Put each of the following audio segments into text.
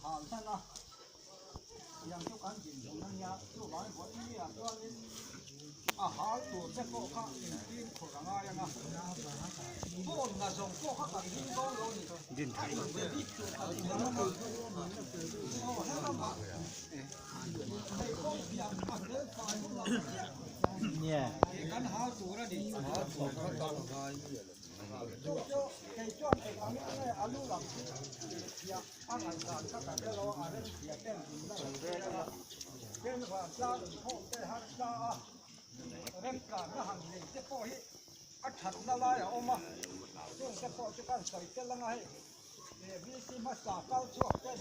hal hman a, tiang chu kan din hun a nia, chuvangin vawiin ni ah chuanin a hal tur te pawh kha infimkhur a ngai ang a, phone na zawng pawh kha kan ring dawn lo a ni, a inbe bik tur kan hmu ang a, aw helamah hei kawng piah a fel fai hunah chiah kan hal tur a ni. Chu chu kei chuan eng angin nge a lu lam chu thiah a ngaihdan kha ka hre lo a, a rem thiah ten in la lo rel a, ten vantlang inkhawm te harsa a, remtlanna han nei te pawh hi a thatna lai a awm a, chung te pawh chu kan sawi tel anga hei VC hmasa kal chhuak ten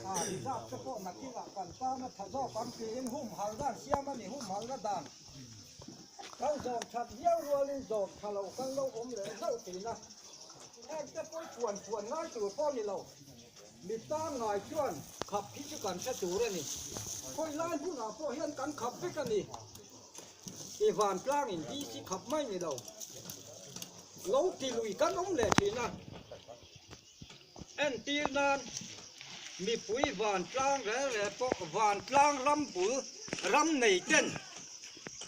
a reserve te pawh nakinah kan tan a tha zawk ang tiin humhalna an siam a ni, humhalna dan. Kan zawm that viau rualin zawm tha lo kan lo awm leh zauh thin a, heng te pawh puan puan ngai tur pawh a ni lo. Mi pangngai chuan khap hi chu kan hre tur a ni. Khawi lai hmunah pawh hian kan khap vek a ni. I vantlangin DC khap mai ni lo. Lo ti lui kan awm leh thin a. Entir nan mipui vantlang rel rel pawh vantlang ram bul ram nei ten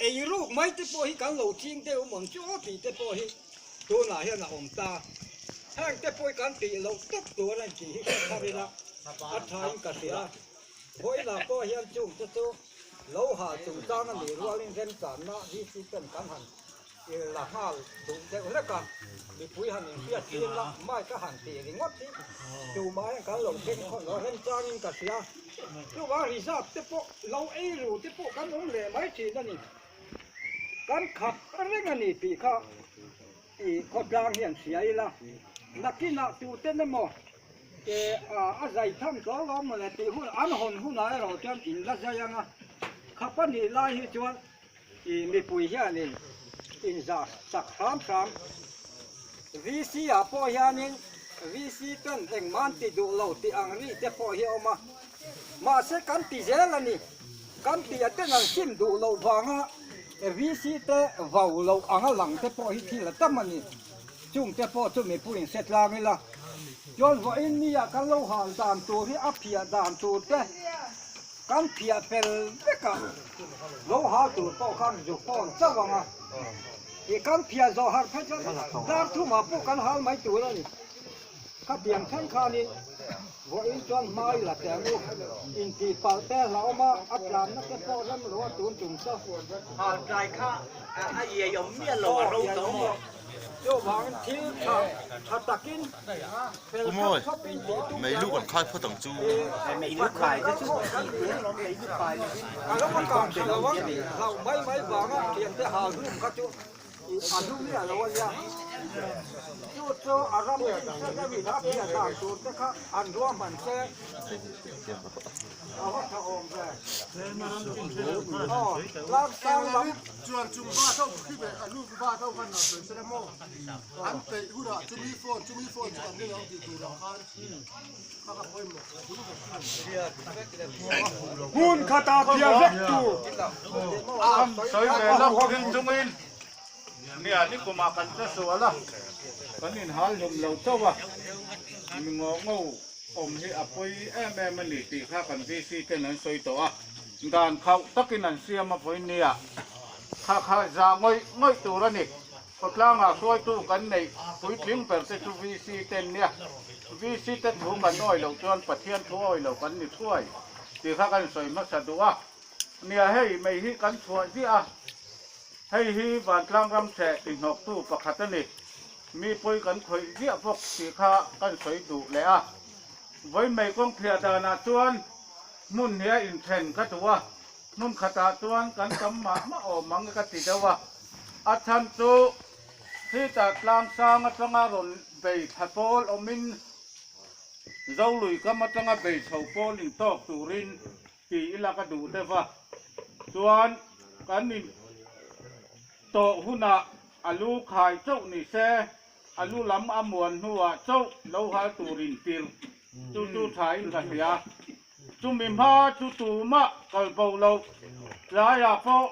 eiruk mai te pawh hi kan lo ching deuh awm ang chu aw tih te pawh hi tunah hian a awm ta. Heng te pawh hi kan tih loh tawp tur a ni tih hi hre thar ila a thain ka hria. Vawiinah pawh hian chung te chu lo hal chungchang a nih rualin remchanna VC ten kan han la nghal duh deuh hlek a, mipui han inhriat tir la mic a han tih ringawt hi tumah hian kan lo thleng khawn lo remchangin ka hria. Chuvang reserve te pawh lo ei ru te pawh kan awm leh mai thin a ni. Kan khap reng a ni tih kha i khawtlang hian hria ila, nakinah tuten emaw a zai tham tawh lo mawle tih hun an hawn hunah erawh chuan in la zai ang a, khap a nih lai hi chuan I mipui hianin inzah sak hram hram. VC ah pawh hianin VC ten engmah an ti duh lo tih ang ri te pawh hi a awm a. Mahse kan ti zel a ni. Kan tih a ten an sim duh loh vanga VC te vau loh anga lang te pawh hi thil a tam a ni. Chung te pawh chu mipui in hre tlang ila. Chuan vawiin ni ah kan lo hal dan tur hi a phiah dan tur te Kan phiah fel vek a, lo hal tur pawh khan zu phone chauh ang a, ih kan phiah zawh harh phei chuan dar thumah pawh kan hal mai tur a ni. Khatiang thleng khanin vawiin chuan hmai la teh ang u, intih palh te hlauhawm a, a tlanna te pawh rem lo a tun tum chu. Hal tlai kha a iai awm miah lo a ro tawh maw? Chuvangin thil tha tha takin fel Umawi, thap thapin tih tum mei lu kan khai phawt ang chu. Mei lu khai te chu tih tur alawm, mei lu khai lovin. A lo a kang tha lo ang tih hlauh mai mai vanga thiante hal hlum kha chu a hlum miah lo a nia. Chu chu a ram chin hre deuhin a phiah dan tur te kha an ruahman se a va tha awm ve. Aw, tlangsang lam. Chuan chung va tho khi ve a lu va tho khan lo sawi sela maw an peih hunah chumi phone chumi phone chu kan ring ang tih tur ah khan kha ka pawimawh Hmun khata phiar vek tur sawi ve lawk thil chungin nia ni kumah kan che sual a kan inhal hlum lo chauh a mi ngaw ngaw awm hi a pawi em em a ni tih kha kan VC ten an sawi tawh a. Dan khauh takin an siam a vawi nia. Kha kha za ngawih ngawih tur a ni. Khawtlangah hruaitu kan neih puitling ber te chu VC te nia. VC te thu kan awi loh chuan Pathian thu awi lo kan ni thuai tih kha kan sawi hmasa duh a. Nia hei mei hi kan chhuah ziah a. Hei hi vantlang ram chhe tihnawktu pakhat a ni. Mi pawi kan khawih ziah bawk tih kha kan sawi duh leh a. Vawi mei kawng phiah danah chuan Hmun hi a inthen ka duh a, hmun khatah chuan kan tam mah mah awm ang ka ti deuh a. A chhan chu khitah tlangsang atanga rawn bei thla pawl awmin Zolui kam atanga bei chho pawl intawk turin ti ila ka duh deuh a. Chuan kan intawh hunah a lu khai chauh ni se, a lu lam a muan hnuah chauh lo hal turin tir chu chu thain ka hria. Chumi hma chu tumah kal bo loh, tlaiah pawh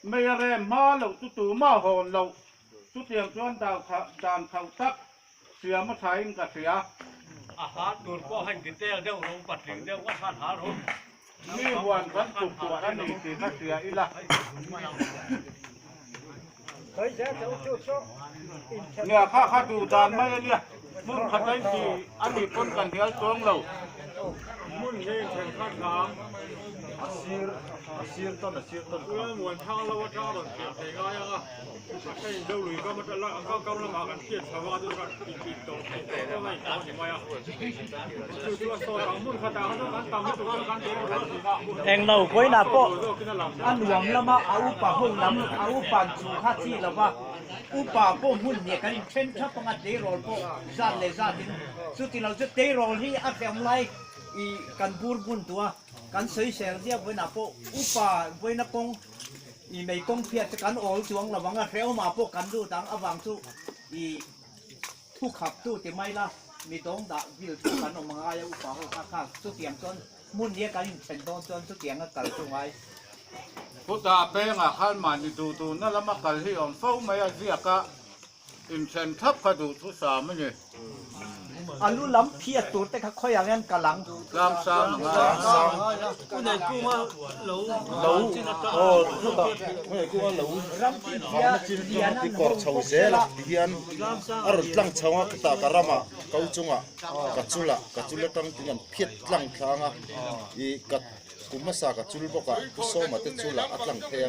mei a rem hma loh chu tumah hawn loh, chutiang chuan dan khauh tak siam a thain ka hria. A hal tur pawh heng detail deuh ro patling deuh ngawt khan hal ro. Mi huan kan tuk tur a ni tih kha hria ila. Nia kha kha duh dan mai a nia, hmun khat a inti a nih pawn kan hnial chuang lo. Hmun hi thenkhat hlang. A sir a sir tawn a sir tawn. Ula muan thang lo atang rawn pian thei ngai ang a, a then deuh lui kam atang la kam lamah kan hriat chho a chu kan tih tih tawh theih tawh dawn a intawh a ni mai a. Chu chu a sawi ang hmun khatah kha chuan kan tam lutuk chuan kan tih tur a ni a. Englo vawiinah pawh a nuam lama a upa ho lam a upa'n chu kha chi lova upa pawh hmun hnih kan inthen thap anga tleirawl pawh zat leh zatin chuti lo chu tleirawl hi a hrehawm lai ih kan bur bun duh a kan sawisel ziah vawiinah pawh upa vawiina kawng ih mei kawng phiat chu kan awl chuang lo ang a hrehawmah pawh kan lut ang avang chu ih Thu khap tu ti mai la, mi dawng dah vil chu kan awm angai a upa ho kha kha chutiang chuan hmun nia kan inthen dawn chuan chutiang a kal chu ngai. Chutah pengah khan mahni duh duhna lama kal hi awm fo mai a ziak a, inthen thap kha duh thu sam a ni. A lu lam phiat tur te kha khawiah hian kal ang. Tlang sang a ngai a. Kawr chho zel a tihian a rawn tlang chho a khutah ka ramah ko chungah ka chul a ka chul atang tin an phiat tlang thlang a ih ka kum hmasa ka chul bawk a pu sawma te chul ah a tlang phei a.